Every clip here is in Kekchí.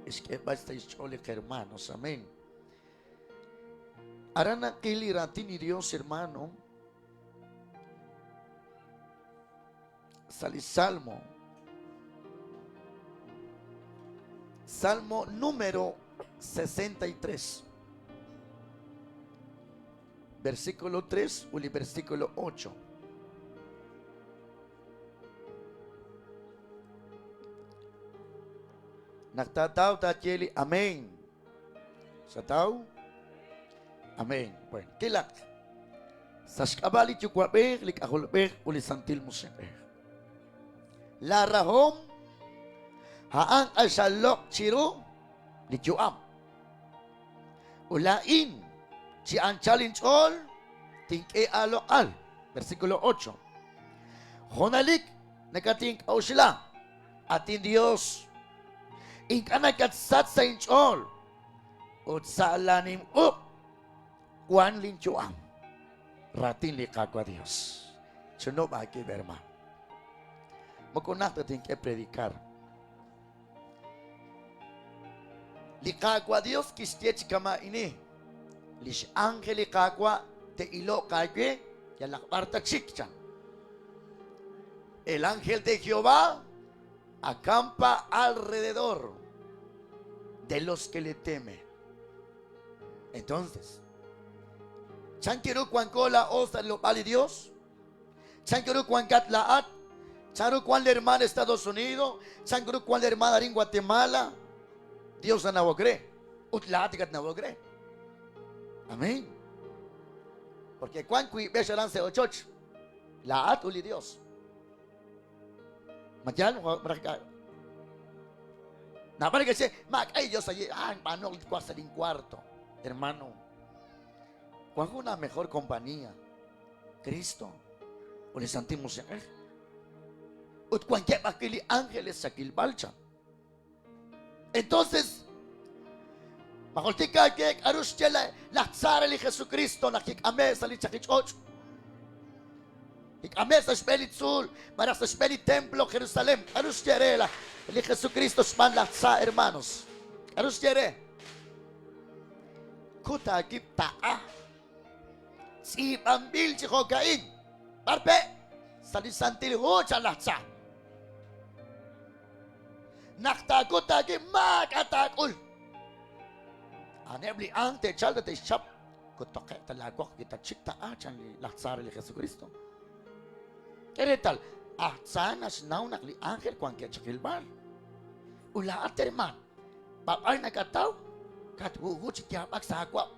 Xk'eeb'al xsahil xch'ool li qhermanos. Amén. Aran naqil li raatin li Dios, hermano, sa' li Salmo. Salmo número 63. Versículo 3 ut li versículo 8. Naq taataw taaye li amén. Xataw? Amén. Bueno, qilaq. Sa' xk'ab'a' li Yuwa'b'ej, li K'ajolb'ej ut li Santil Musiq'ej. La rahom a'an q'axal loq' chiru li yu'am. Ut laa'in, chi anchal inch'ool, tink'e aaloq'al. Versículo 8. Junelik nakatink'a'uxla, at inDios. Ink'a' nakatsach sa' inch'ool ut sa' laanim uq' wan linyu'am. Raatin li Qaawa' Dios. Chunub' aawib', hermano. Moko najt ta tink'e predicar. Li Qaawa' Dios kixye chi kama'ini, Lix ánjel li Qaawa' te'iloq aawe yalaq b'ar tatxik, chan. El ángel de Jehová acampa alrededor de los que le temen. Entonces, chan ru wanko laa'o sa' rilob'aal li Dios? Chan ru wankat laa'at? Chan ru wan li hermano Estados Unidos? Chan ru wan li hermano arin Guatemala? Dios nanawok re. Ut laa'at nakatnawok re. Amén. Porque wan wiib'ex aran sa' ochoch. Laa'at ut li Dios. Ma yaal maraj ink'a'? Naab'al neke'xye, maak'a' li Dios ayi, ah, nb'aanuq li twaj sa' lincuarto. Hermano, wan jun mejor compañía, Cristo ut li Santil Musiq'ej. Ut wankeb' ajwi' li ángeles xakilb'al chan. Entonces, ma jultik aawe k'aru xye laj tza re li Jesukristo naq kik'ame' sa' li chaqi ch'och'? Kik'ame' sa' xb'een li tzuul malaj sa' xb'een li templo Jerusalén. K'aru xye re li Jesukristo xb'aan laj tza, hermanos? K'aru xye re? Kut aawib' taq'a. Tz'iib'anb'il chi jo'ka'in. B'ar pe'? Sa' li Santil Hu chan laj tza. Naq taakut aawib' maak'a' taak'ul. A'aneb' li anjl te'chalq ut te'xchap ut toq'eb' ta laawoq wi tatxik taq'a, chan li laj tza re li Jesukristo. K'e reetal, aj tza naxnaw naq li anjel wankeb' chi qilb'al. Ut laa'at hermaan, b'ab'ay nakataw, katwu'wu chi yaab'ak sa' aawab'.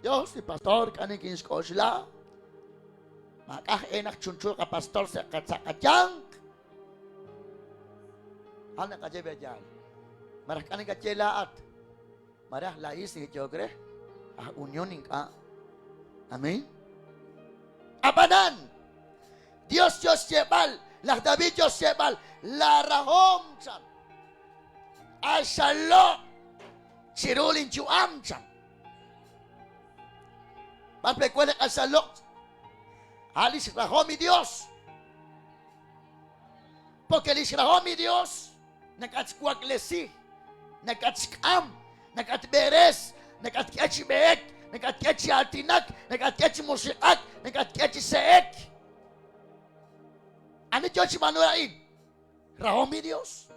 Dios, li pastor k'a nikinxk'oxla. Maak'a' aj e naq chunchu qapastor sa' qayanq. A'an naqaye be' yaal. Maraj k'a nakaye laa'at. Maraj laa'is neke'yehok re. Aj unión ink'a'. Amén. Ab'anan, Dios yo xyeeb'al, laj David yo xyeeb'al, la rahom chan. Q'axal chiru linyu'am chan. B'ar pe wank li q'axal loq'? A' li xrahom li Dios. Porque li xrahom li Dios nakatxwaklesi, nakatxk'am, nakatb'eres, nakatk'e chi b'ehek, nakatk'e chi aatinak, nakatk'e chi musiq'ak, nakatk'e chi se'ek. Ani yo chi b'aanu a'in? Rahom li Dios.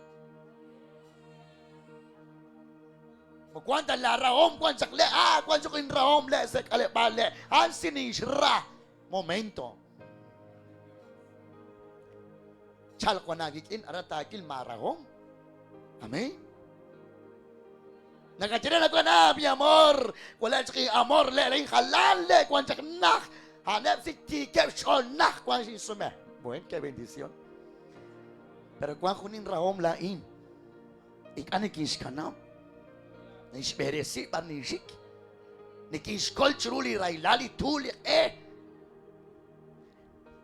Moko wan ta la rahom wan chaq le, ah, wan chaq inrahom le sa' k'aleb'aal le, a'an sinixra. Momento. Chalq wan aawik'in aran taakil maarahom. Amén. Nakaye re naq ah, mi amor, wala chaq amor le lain jalan le wan chaq naj. A'aneb' si tiikeb' xch'ool naj wan xinsume. Buen, qué bendición. Pero wan jun inrahom laa'in. Ink'a' nikinxkanab'. Ninxb'eresi b'ar ninxik. Nikinxkol chiru li rahilal, li tuul, li q'e.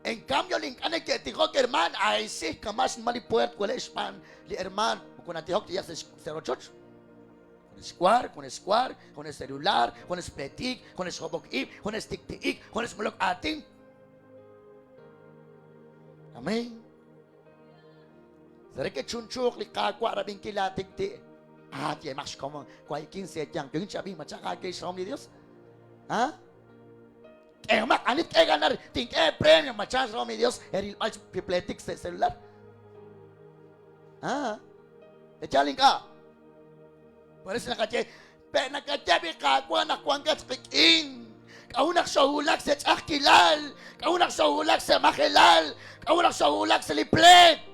En cambio, li ink'a' neke'tijok hermaan, ay sí, kama' xnimal li puert wele' xb'aan li hermaan. Moko natijok ta yal sa' rochoch. Junes war, junes war, junes celular, junes pleetik, junes hob'ok ib', junes tikti'ik, junes molok aatin. Amén. Sare ke chunchuuq li Qaawa' rab'inkil laatikti'. Ah, yeemaq xkomon, waykin sa eeyanq, yookin chi ab'ink, ma chaq aake xrahom li Dios? Ah? K'ehomaq, ani tk'e ganar, tink'e premio, ma chaq xrahom li Dios, erilb'al chi pleetik sa' celular. Ah, yaal ink'a'. Por eso naqaye, pe nakaye bi Qaawa' naq wankat qik'in. K'a'ut naq xoowulak sa' ch'a'ajkilal? K'a'ut naq xoowulak sa' majelal? K'a'ut naq xoowulak sa' li pleet?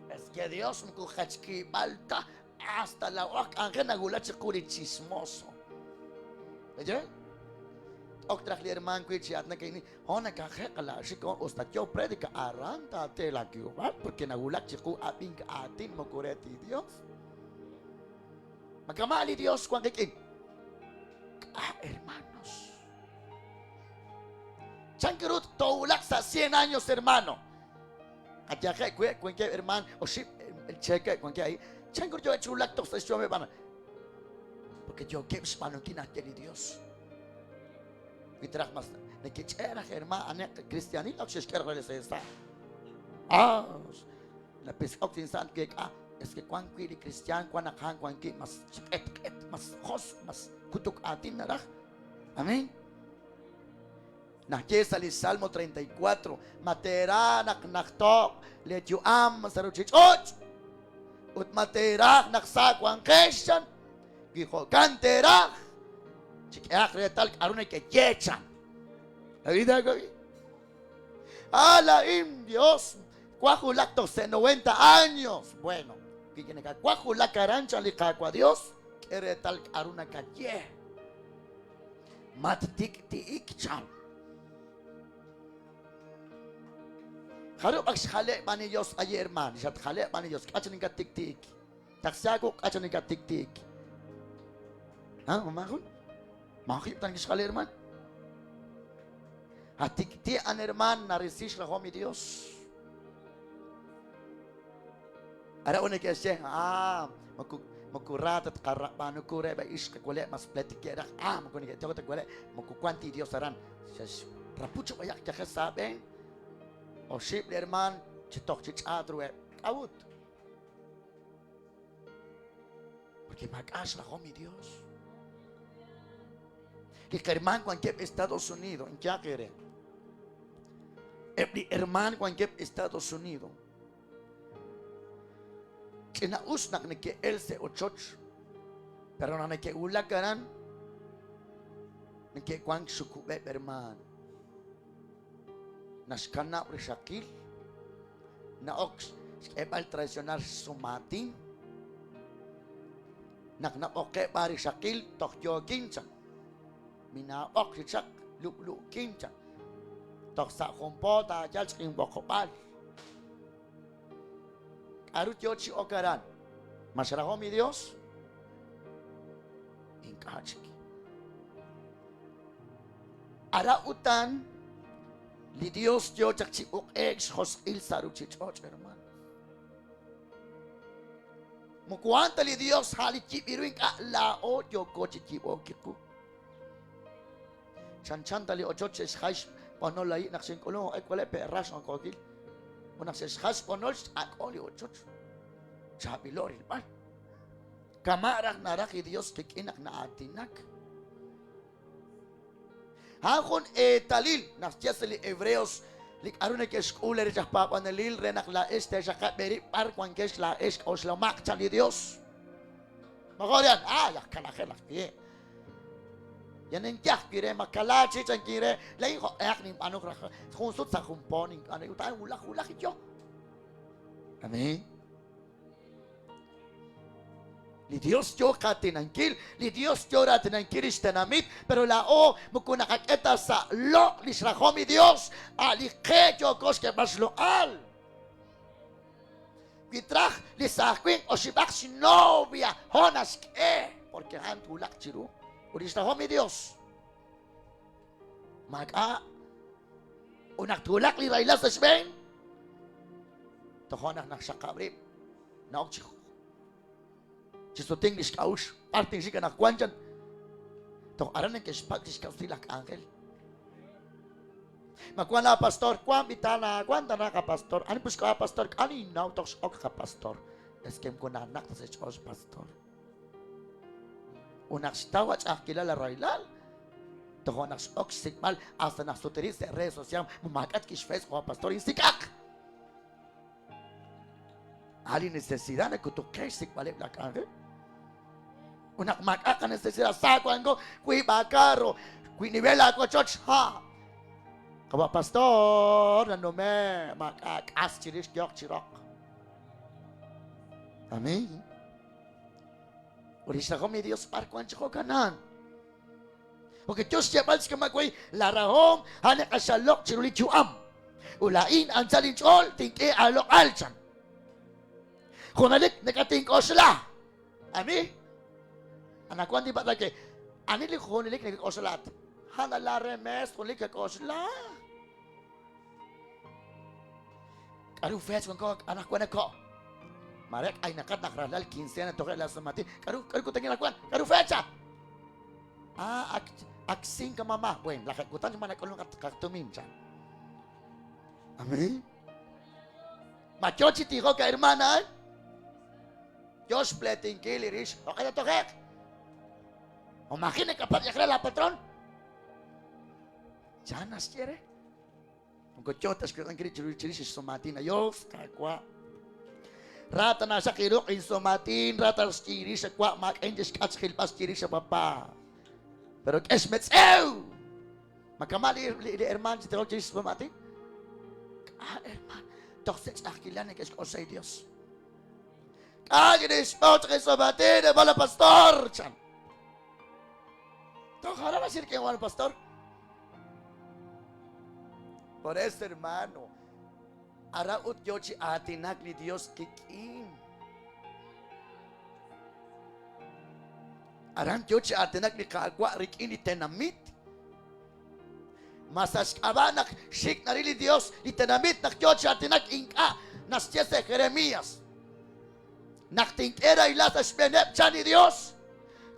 Es que Dios moko jachkib'al ta hasta laa'o aj k'anjel nawulak chiqu li chismoso. Oye? Ok traj li hermaan wi chi aatinak ka'in, ho nakaje qalaaxik ho usta yo prédica aran taate la kiub'al porque nawulak chiqu ab'ink aatin moko re ti Dios. Ma kama' li Dios wan qik'in. K'a' hermanos. Chan ru toowulaq sa' 100 años, hermano. Qayaqe' we' wankeb' hermaan oxib' cheekeb' wankeb' ahí. Chan ru yookeb' chi wulak toj sa' xyu'ameb' a'an? Porque yookeb' xb'aanunkil naxye li Dios. Wi traj mas neke'ch'e' raj hermaan aneq cristianil ak xe'xk'e raj re sa' sa'. Ah, napisk'ok tinsa' keek'a es que wan wi' li cristian wan naq a'an wan wi' mas q'etq'et, mas jos, mas kutuk aatin naraj. Amén. Naxye sa' li Salmo 34, Ma teeraj naq najto'q lee yu'am sa' ruchich'och'? Ut ma teeraj naq sa wanqex chan? Wi jo'kan teeraj, chik'ehaq reetal k'a'ru nekeye chan. Ah, laa'in Dios, twaj wulak toj sa' 90 años. Bueno, wi nakawaj wulak aran chan li Qaawa' Dios, k'e reetal k'a'ru nakaye. Mattik'ti'ik chan. Jarub' ak xjale' b'an li Dios aye hermaan, xatjale' b'an li Dios, k'a' chan ink'a' tikti'ik. Taqsi aawuq' k'a' chan ink'a' tikti'ik. Ah, ma maajun? Maajib' tan kixjale' hermaan. A tik'ti' an hermaan narisi xrahom li Dios. Ara ut neke'xye, ah, moko moko ra ta tqab'aanu ku reheb' ixq wale' mas pleetik ke'raj, ah, moko neke'tijok ta wale', moko wank ti Dios aran. Xe'xrapu chi b'ayaq yajel sa' aab'een. Oxib' li hermaan chi toj chi ch'aat ruheb'. K'a'ut? Porque maak'a' xrahom li Dios. Li hermaan wankeb' Estados Unidos, inyaq eere. Eb' li hermaan wankeb' Estados Unidos. Ch'ina'us naq neke'el sa' ochoch, pero naq neke'wulak aran, neke'wank xukub'eb' hermaan. Naxkanab' rixaqil, na'ok xk'eeb'al traicionar xsumaatin. Naq nab'oqe' b'a rixaqil, toj yookin chan. Minaab'oq chi chaq, lub'lu'kin chan. Toj sa' jun po taayal chaq inb'oqob'aal. K'aru yo chi ok aran? Ma xrahom li Dios? Ink'a' chik. Ara utan, li Dios yo chaq chi uq'e'k xjosq'il sa' ruuchich'och', hermano. Moko a'an ta li Dios a' li yib'il ru ink'a' laa'o yooko chi yib'ook kiqu. Chanchan ta li ochoch xe'xjal xb'onol ahi' naq xink'ulunk jo'q'e wale' pe' rax onkookil. Ut naq xe'xjal xb'onol x'ak'o li ochoch. Chaab'ilo' rilb'al. Kama' raj naraj li Dios qik'in naq na'aatinak. A'an jun eetalil naxye sa' li Hebreos li k'a'ru neke'xk'ul lee rech aj paab'anelil re naq laa'ex teexaqab' eerib' b'ar wankex laa'ex k'oxlamaq chan li Dios. Mejor ah, laj kalajel aj ye. Ya ninye ajwi' re ma kala chi chankin re laa'in jo'q'ehaq ninb'aanu raj jun sut sa' jun po ninb'aanu ut a'an wulaj wulaj yo. Amén. Li Dios yoo qaatinankil, li Dios yoo raatinankil lix tenamit, pero laa'o moko naqak'e ta sa' loq' lix rajom li Dios, a' li qe yooko xk'eeb'al xloq'al. Wi traj li saaj winq oxib'aq xnovia, ho naxk'e, porque a'an twulaq chiru. Ut lix rajom li Dios maak'a' ut naq twulaq li rahilal sa' xb'een, toja' naq naxxaqab' rib', na'ok chi chi sutink li xk'a'uxl, b'ar tinxik anaqwan chan. Toj aran neke'xpak' chi xkawsil laj k'anjel. Ma wank laapastor? Wank b'itaan, wank tana qapastor. Ani pus xk'ab'a' pastor? K'a' ninnaw toj x'ok qapastor. Es que moko nanaq ta sa' xch'ool xpastor. Ut naq xtaw a ch'a'ajkilal a rahilal, tojo' naq x'ok xsik'b'al hasta naq suteri sa' redes social, ma maak'a' kixfes jo' pastor insik'aq. A li necesidad nakutuk qe xsik'b'aleb' laj k'anjel. Ut naq maak'a' qanecesidad, sa wanko, wiib' aakarro, wi nivel aawochoch, ha. Qawa' pastor, nanume' maak'a' k'as chirix yoq chi roq. Amén. Ut lix rajom li Dios b'ar wan chi jo'kanan. Porque yo xyeeb'al chi kama' we, la rahom a'an li q'axal loq' chiru li yu'am. Ut laa'in anchal inch'ool tink'e aaloq'al chan. Junelik nakatink'oxla. Ani? Anaqwan tinpatz' aawe, ani li junelik nakak'oxla laa'at? A'an la remes junelik kak'oxla. K'aru fecha wanko anaqwan ako? Mare k'aynaqat naq rajlal quincena toje' la sumati. K'aru k'aru kutankil anaqwan? K'aru fecha? Ah, ak ak cinco mamá. Bueno, laj kutan ma nak'ulun qatumin chan. Amén. Ma yo chi tijok hermana, eh? Yo xpletinkil li rix. Jo'q'e tatoje'q? O maji' nakapatz' re la patrón. Chan naxye re. Moko yo ta xwiq'ankil rib' chiru chirix xsumaatin Dios, Qaawa'. Ra tana xaq iruq' insumaatin, ra ta xyirix wa' maak'en chi xk'at xjilb'al xyirix papá. Pero k'e xmetz'ew. Ma kama' li li hermaan chi tijok chirix xsumaatin? K'a' hermaan, toj sa' ch'a'ajkilal neke'xk'oxla li Dios. K'a' chirix xb'oq chaq insumaatin, hermano pastor, chan. Toj aran naxye rik'in hermano pastor. Por eso, hermano, aran ut yo chi aatinak li Dios qik'in. Aran yo chi aatinak li Qaawa' rik'in li tenamit. Ma sa' xk'ab'a' naq xik' naril li Dios li tenamit naq yo chi aatinak ink'a' naxye sa' Jeremías. Naq tink'e rahilal sa' xb'eeneb' chan li Dios,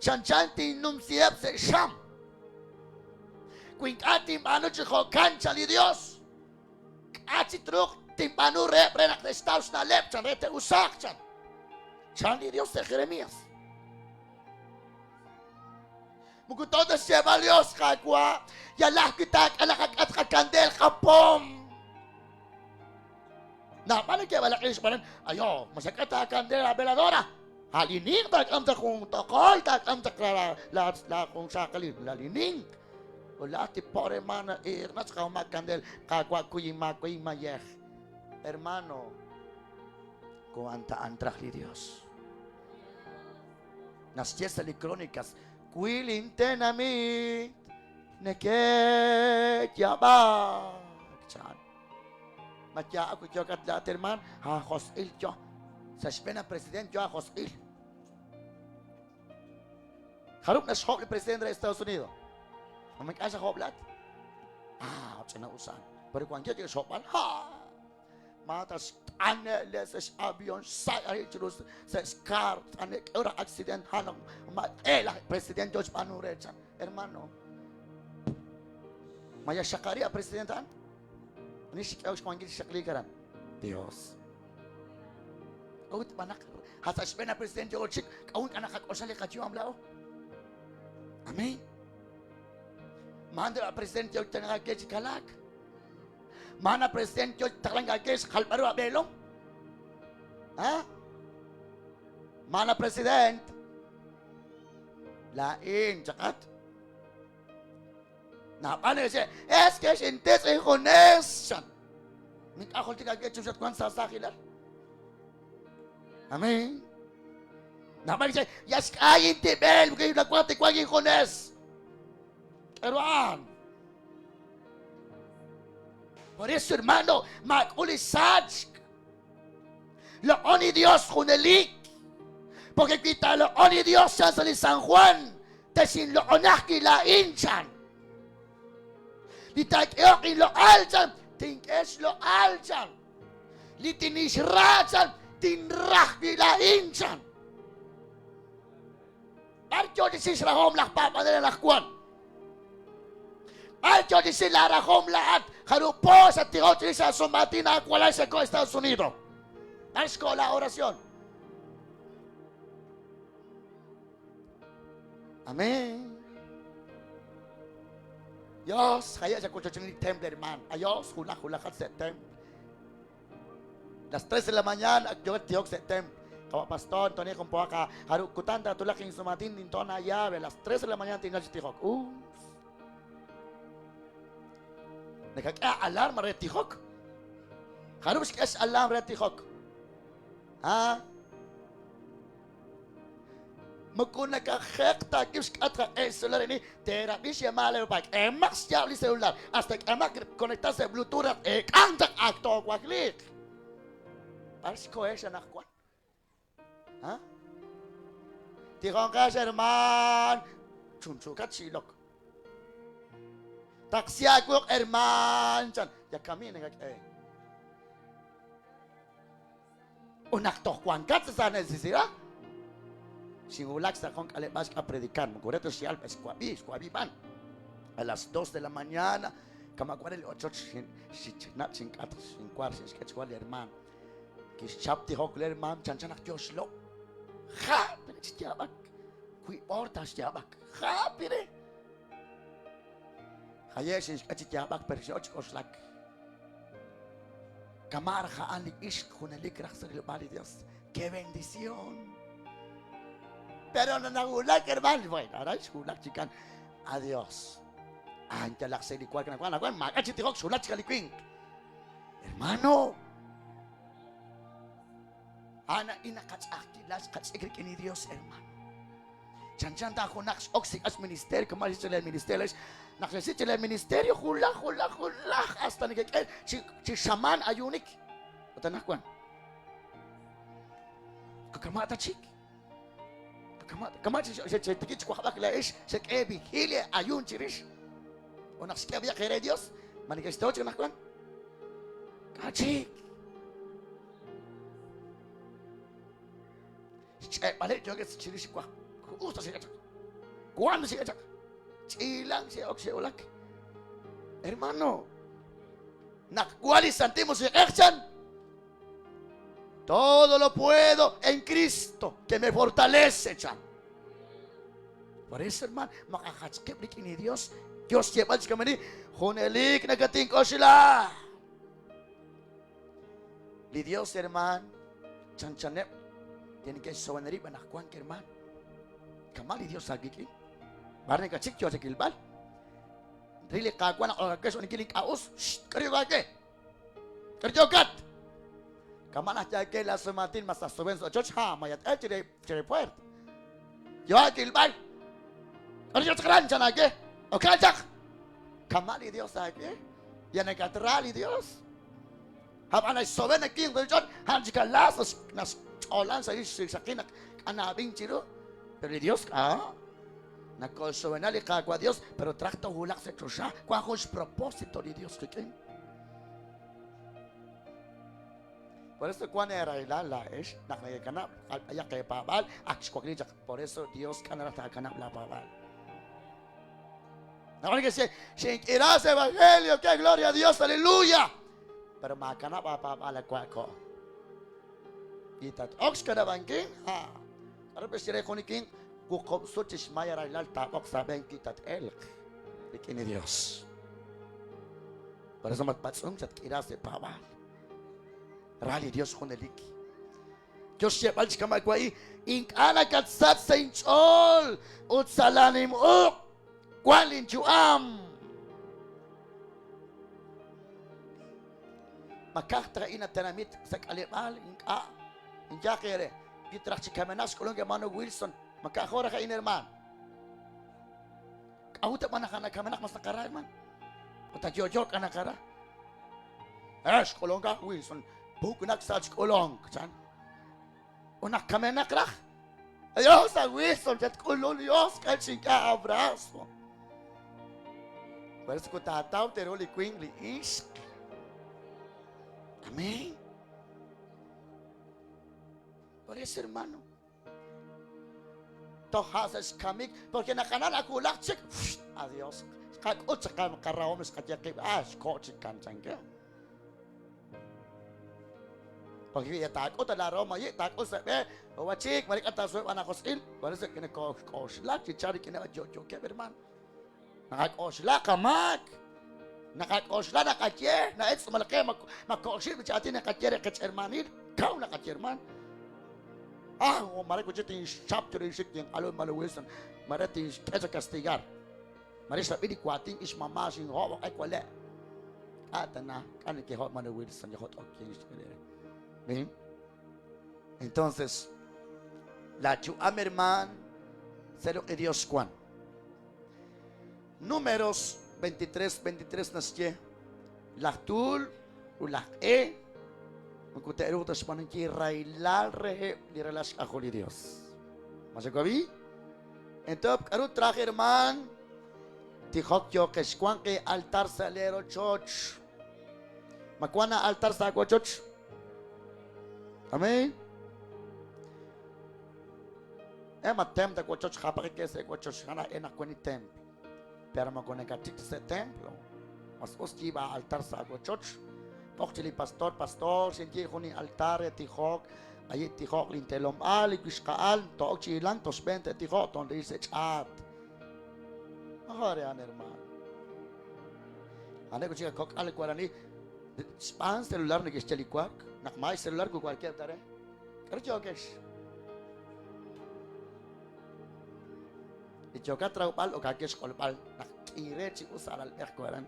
chanchan tinnumsiheb' sa' xam. Wi ink'a' tinb'aanu chi jo'kan, chan li Dios, k'a' chi truuq tinb'aanu reheb' re naq te'xtaw xna'leb', chan re te'usaaq, chan. Chan li Dios sa' Jeremías. Moko to ta xyeeb'al Dios, Qaawa', yal ajwi' taak'e la qak'at qakandeel qapom. Naab'al neke'b'alaq'in xb'aan ayo, ma xak'at aakandeel aaveladora. A' li ninq taak'am chaq jun t'oqol, taak'am chaq laajunxaqalil, la li ninq. Ut laa'at tipo' hermano, irnach qawma kandeel, Qaawa' kuy inmaak, kuy inmayej. Hermano, ku'an ta'an traj li Dios. Naxye sa' li Crónicas, wi lintenamit neke'yaab'ak, chan. Ma yaab'ak wi yookat laa'at hermaan, aajosq'il yo. Sa' xb'een a president yo aajosq'il. Jarub' naxjob' li president re Estados Unidos? Ma ink'a' xajob' laa'at? Ah, ch'ina'usan. Pero wankeb' chik xhob'al, ha! Ma ta xt'ane' le sa' x'avión xsa' ahi chiru sa' xkar t'ane' k'e raj accident ha naq ma k'e laj president yo xb'aanu re chan. Hermano, ma ya xaqari a president a'an? Ani xk'ehok xwankil chi xaqliik aran? Dios. K'a'ut b'an naq ha sa' xb'een a president yo chik k'a'ut ink'a' naqak'oxla li qayu'am laa'o? Amén. Manda a president yo tenga que chi kalaak. Mana president yo taqlank aawe xjalb'al ru aab'eelom? Ha? Mana president? Laa'in chaqat. Naab'al neke'xye, es que xintitz' injunes, chan. Ink'a' jultik aawe chi xatwank sa' saajilal. Amén. Naab'al neke'xye, ya xk'ay intib'el, porque nawank tiwank injunes. K'aru Por eso, hermano, maak'ul li sachk. Loq'on li Dios junelik. Porque wi taaloq'on li Dios chan sa' li San Juan, texinloq'onaq wi laa'in chan. Li taak'ehoq inloq'al chan, tink'e xloq'al chan. Li tinixra chan, tinraj wi laa'in chan. B'ar yoo chi xik xrahom laj paab'anel anaqwan? B'ar yoo chi xik laarahom laa'at? Jarub' po xattijok chirix aasum'aatin aawalal xe'ko Estados Unidos? B'ar xko'o laa oración? Amén. Dios, jaye' xakochochini li templo, hermano. Adiós, hulaj, hulajat sa' templo. Las 3 de la mañana, ak yookat tihok sa' templo. Qawa' pastor, toni jun poaq jarub' kutan taatulaq insumatin tintoon llave. Las 3 de la mañana tinyal chi tijok. Us. Nakak'e alarma re tijok. Jarub' xk'e x'alarm re tijok. Ah. Moko nakajeq ta aawib' xk'atq aq'e celular ini teerab'i xyeemal lee papá. K'eemaq xyaab' li celular hasta k'eemaq conectar sa' Bluetooth naq eek'an chaq ak toowakliiq. B'ar xkohex anaqwan? Ha? Tijonqex hermaan, chunchuukat chi ilok. Taqsi aawuq hermaan chan, ya kami nakak'e. Ut naq toj wankat sa' necesidad, xinwulak sa' jun k'aleb'aal xk'a predicar, moko re ta xyal xwab'i, xwab'i b'an. A las 2 de la mañana, kama' wan li ochoch xichnab' chink'atq xinwar xinxk'e chi war li hermaan. Kixchap tijok li hermaan chanchan naq yoo xlob'. Ja pire chi yaab'ak, wiib' oor ta xyaab'ak. Ja pire. Jaye' xinxk'e chi yaab'ak pero xin'ok chi k'oxlak. Kama' raj a'an li ixq junelik raj sa' rilob'aal li Dios. ¡Qué bendición! Pero nawulak, hermano. Bueno, aran xwulak chikan. Adiós. A'an yalaq sa' li wark nawan, nawan, maak'a' chi tijok, xwulak chikan li winq. Hermano, a'an a'in naqach'a'ajkila xqach'ik rik'in li Dios, hermano. Chanchan ta junaq x'ok sik'al xministerio, kama' xi chale ministerio naq xexi chale ministerio, julaj, julaj, julaj, hasta nekek'e chi chi xamaan ayunik. Ut anaqwan kama' ta chik. Kama' kama' chi xetikib' chi wajb'ak laa'ex xek'e vigilia ayun chirix. Ut naq xk'e b'ayaq eere Dios, ma neke'xtaw chik anaqwan? K'a' chik. Xch'e'b'aleb' yookeb' chirix waj us ta xe'chaq. Wan xe'chaq. Ch'iilan xe'ok xe'wulak. Hermano, naq wan li Santil Musiq'ej chan, todo lo puedo en Cristo que me fortalece chan. Por eso, hermano, maqajach qib' rik'in li Dios. Dios xyeeb'al chi kamani, junelik nakatink'oxla. Li Dios, hermaan, chanchaneb' li neke'xsowen rib' anaqwan, hermaan. Kama' li Dios aawik'in. B'ar nakatxik yoo chakilb'al. Ril li Qaawa' naq ok aawe xb'aanunkil ink'a' us. K'aru yook aawe? K'aru yookat? Kama' naq yaake laa sumaatin mas nasowen sa' ochoch, ha, ma yat'el chire chire puert. Yoo aakilb'al. K'aru yoo chaq aran chan aawe? Okan chaq. Kama' li Dios aawe. Ya nakatra li Dios. Ab'an naxsobe nakinq sa' ch'och', a'an chik alaas naxch'oolan sa' lix xaqil naq k'anaab'ink chiru. Pero li Dios k'a nakolxsobena li Qaawa' Dios, pero traj toowulaq sa' choxa, wan jun xpropósito li Dios qik'in. Por eso wan eerahilal laa'ex naq nekekanab' b'ayaq eepaab'aal, ak xwakliik chaq. Por eso Dios k'a naraj taakanab' laapaab'aal. Naq neke'xye, xink'ira sa' evangelio, qué gloria a Dios, aleluya. Pero maakanab' aapaab'aal awaako'. Wi tat-ok xkanab'ankil, ha. K'aru b'e xye re jun li winq, wuqub' sut chi xmay rahilal taab'oq sa' b'een wi tat-elq rik'in li Dios. Por eso matb'atz'unk chatk'ira sa' paab'aal. Ra li Dios junelik. Yo xyeeb'al chi kama' wa'i, ink'a' nakatsach sa' inch'ool ut sa' laanim uq' wank linyu'am. Ma ka'aj ta a'in tenamit sa' k'aleb'aal? Ink'a'. Inyaq eere, wi traj chi kamenaq xk'ulunk hermano Wilson, ma ka'jo raj a'in hermaan? K'a'ut ab'an naq kamenaq mas naqara hermaan? Ut ak yo'yo k'a naqara? Eh, xk'ulunk aj Wilson, puknak sa' xk'ulunk, chan. Ut naq kamenaq raj, Dios a Wilson, chatk'ulun Dios, k'a chink'a abrazo. Por eso kutaataw teru li winq li ixq. Amén. Por eso, hermano, Toja' sa' xkamik, porque naqanaw ak wulaj chik, adiós. Xqak'ut chaq qarahom xqaye qib', ah, xko' chik kan chanke. Porque ya taak'ut laarahom ayi', taak'ut sa' b'e, wachik, mare k'a taasuheb' b'an aajosq'il. Parece que nokok'oxlak chi chal rik'ineb' yo'yookeb' hermano. Naqak'oxla qamaak. Naqak'oxla naqaye, na'el tz'uumal qe, ma ko'xib' li ch'aatin naqaye re qech hermanil, kaw naqaye herman. Ah, mare kuchi tinxchap chiru inxik tinq'alu hermano Wilson, mare tinxk'e cha castigar. Mare xrab'i li waatin ix mamá xinhob' oq'e wale'. K'a' tana, k'a' nekehob' hermano Wilson, yojot'ok kinxk'e. ¿Ven? Entonces, la yu'am herman, sa' ruq' li Dios wan. Números 23, 23 naxye, laj tuul ut laj q'e moko te'ruuq ta xb'aanunkil rahilal reheb' li ralal xk'ajol li Dios. Ma xawab'i? Entonces, k'aru traj hermaan? Tijok yooqex wanq altar sa' lee rochoch. Ma wank altar sa' wochoch? Amén. Ema tem ta wochoch japaqi ke sa' wochoch jana e naq wan templo. Pero moko nakachik sa' templo. Mas us yiib' altar sa' wochoch. B'oq chi li pastor, pastor, xinyiib' jun altar re tijok. Ayi tijoq lintelomb'al, li wixqa'al, to'ok chi hilank, toxb'een te'tijoq, tonril sa' ch'aat. Ajarean, hermano. Ane kuchika kok'al warani xb'aan celular neke'xye li wark naq maay celular ku warkeb' ta re. K'aru yookex? Li yookat rawb'al ok aawe xq'olb'al naq k'iire chi us alalb'ej waran.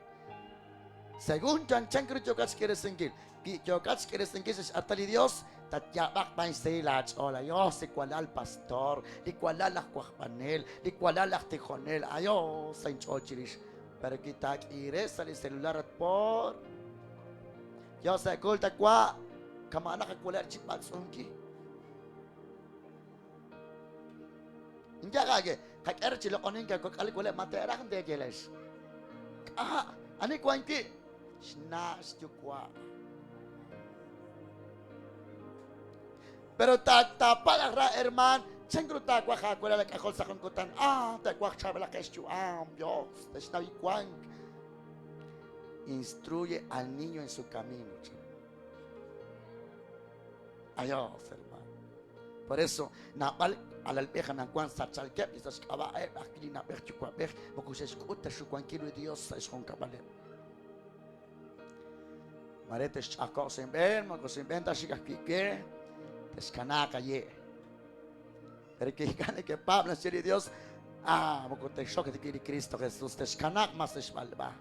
Según chanchan k'aru yookat xk'iresinkil. Wi yookat xk'iresinkil sa' x'artal li Dios, tatyaab'aq b'an xsahil laach'ool. Ayos, li walal pastor, li walal aj wajb'anel, li walal aj tijonel. Ayos, sa inch'ool chirix. Pero wi taak'iire sa' li celular at por, yo sa' kul tawa', kama'anaq awalal chi b'atz'unki. Ink'a' qak'e re chi loq'onink akok'al waleb' ma te'raj nteeyelex. K'a' ani wank wi' xna' xyuwa'. Pero taapal aj ra hermaan, chan ru taawaj aawalal aak'ajol sa' jun kutan? Ah, taawaj chaab'ilaq xyu'am, Dios, te'xnaw li wank. Instruye al niño en su camino. Adiós, hermano. Por eso, naab'al alalb'ej anaqwan sachalkeb' li sa' xk'ab'a'eb' ajwi' li na'b'ej yuwa'b'ej moko xe'xk'ut ta xuwankil li Dios sa' xjunkab'aleb'. Mare texch'ajko'q sa' inb'een, moko sa' inb'een ta xik ajwi' we, texkanaaq aye'. Pero ink'a' nekepaab' naxye li Dios, ah, moko texxok rik'in li Cristo Jesús, texkanaaq mas sa' xb'alb'a.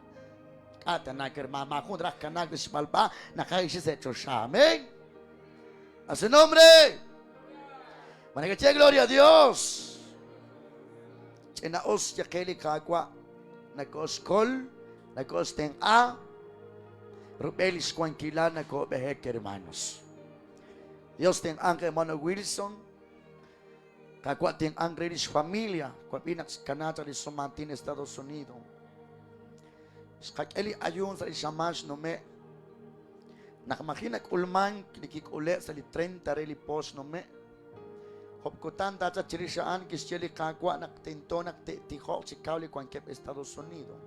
K'a' tana hermano, maajun raj kanaak sa' xb'alb'a, naqaj ixi sa' choxa. Amén. A su nombre. Manakache gloria a Dios. Ch'ina'us yaqe li Qaawa' nakoxkol, nakoxtenq'a, rub'el xwankilal nakob'ehek, hermanos. Dios tenq'anq hermano Wilson. Qaawa' tenq'anq re lix familia. Wab'i naq xkana chaq li sumatin Estados Unidos. Xqak'e li ayuun sa' li xamaan xnume'. Naq maji' nak'ulmank li kik'ule' sa' li 30 re li po xnume', job' kutan taachaq chirix a'an kixye li Qaawa' naq tento naq te'tijoq chi kaw li wankeb' Estados Unidos.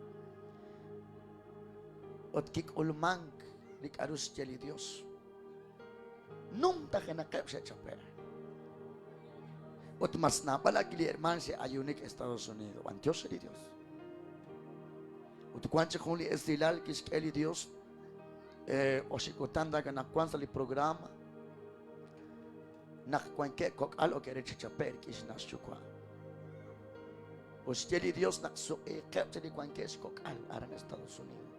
Ut kik'ulmank li k'aru xye li Dios. Numtajenaqeb' xe'chape'. Ut mas naab'al ak li hermaan xe'ayunik Estados Unidos. B'antiox li Dios. Ut wank chik jun li esilal kixk'e li Dios oxib' kutan rak naq wank sa' li programa naq wankeb' kok'al ok re chi chape'k rik'in xna' xyuwa'. Ut xye li Dios naq suq'iiqeb' chik li wankeb' xkok'al aran Estados Unidos.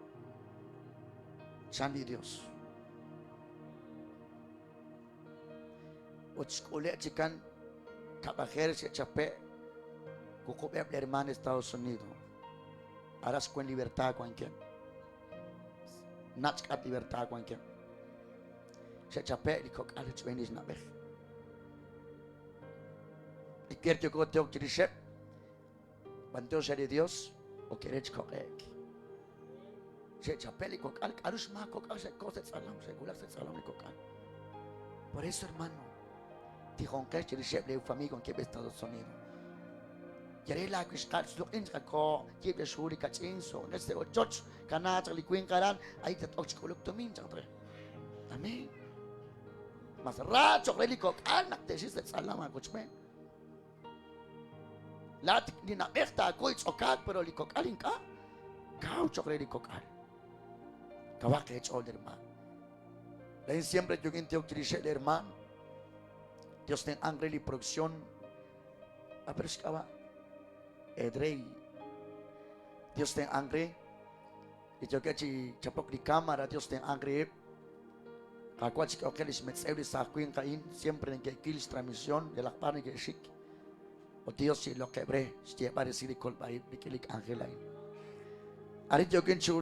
Chan li Dios. Ut xk'ule' chikan kab'ajer xe'chape' wuqub'eb' li hermaan Estados Unidos. Aran xwan libertad wankeb'. Nach' k'at libertad wankeb'. Xe'chape' li kok'al rochb'een li xna'b'ej. Li kier yoko teok chirixeb'. B'antiox re li Dios ok re chi koq'e'k. Xe'chape' li kok'al, k'aru xmaak kok'al xe'ko sa' tz'alam, xe'wulak sa' tz'alam li kok'al. Por eso, hermano, tijonqex chirixeb' lee familia wankeb' Estados Unidos. Yare laa wixqal xluq'in chaq ko yiib' li xhu li kach'in so'nech sa' ochoch kanaaq chaq li winq aran ay tat'ok chi k'uluk tumin chaq tre. Amén. Mas ra cho'q re li kok'al naq te'xik sa' tz'alam aawochb'een. Laa'at li na'b'ej taakuy tz'okaak, pero li kok'al ink'a'. Kaw cho'q re li kok'al. Kawaq eech'ool, hermaan. Laa'in siempre yookin tihok chirixeb' li hermaan. Dios tenq'anq re li producción. A ver xk'ab'a'. Edrey. Dios tenq'anq re. Li yookeb' chi chapok li cámara, Dios tenq'anq reheb'. Qaawa' chik'ehoq qe lix metz'ew li saaj winq a'in, siempre neke'kil xtransmisión, yalaq b'ar neke'xik. Ut Dios chi'iloqeb' re xyeeb'al resil li kolb'a-ib' rik'in li k'anjel a'in. Arin yookin chi.